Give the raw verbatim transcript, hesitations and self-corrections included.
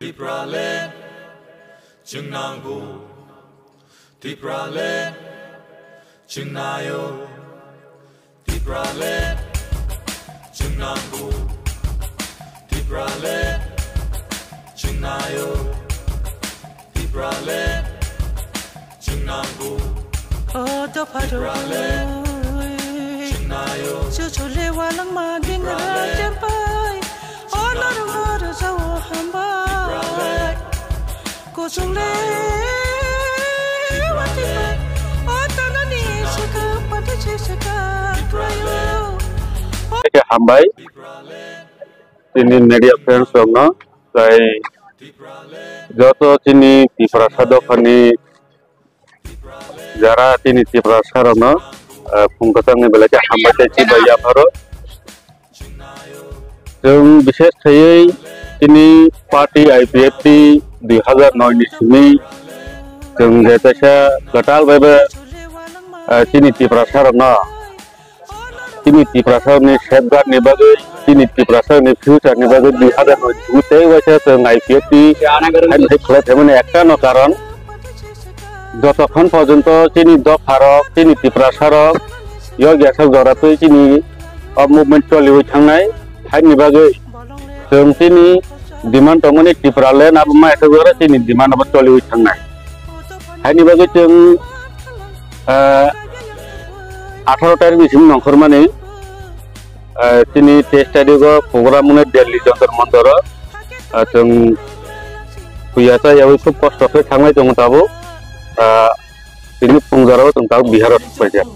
Tipraland, chwng nango. Tipraland, chwng naio. Tipraland, chwng nango. Tipraland, chwng naio. Tipraland, chwng nango. O dopha rok, chwng naio. Chuchu le walangma dingra champai. O norok no rwjao hambai. Kuchung le watwi pai. O tanani saka pati se saka krayo. Hambai. Chini media friends rokno, tai joto chini Tiprasa dophani jara chini Tiprasa rokno, ah, phung kwchangni belai khe hambai tei chibai yapharo. Chwng bishes khaiwi chini party I P F T dui hazar noi ni simi chwng je kaisa kwtal bai ba, ah, chini Tiprasa rokno chini Tiprasani safeguard ni bagwi, chini Tiprasani future ni bagwi dui hazar noi tei waisa chwng I P F T hai hai khwlai phaimani ekta no karon, jotokhon porjonto chini dopharok, chini Tiprasarok yok yasok jora twi chini o movement choliwi thangnai, haini bagwi chwng chini demand tongmani Tipraland abo ma yasok jora chini demand abo choliwi thangnai. Haini bagwi chwng, ah, atharo tarikni simi nongkhormani, ah, chini teis tarigo program wngwi Delhi Jantar Mantaro, ah, chwng puya cha yaui khub kosto khe thangnai tongo tabuk, ah, chini phungjaro chwng tabuk Biharo thangpaijak.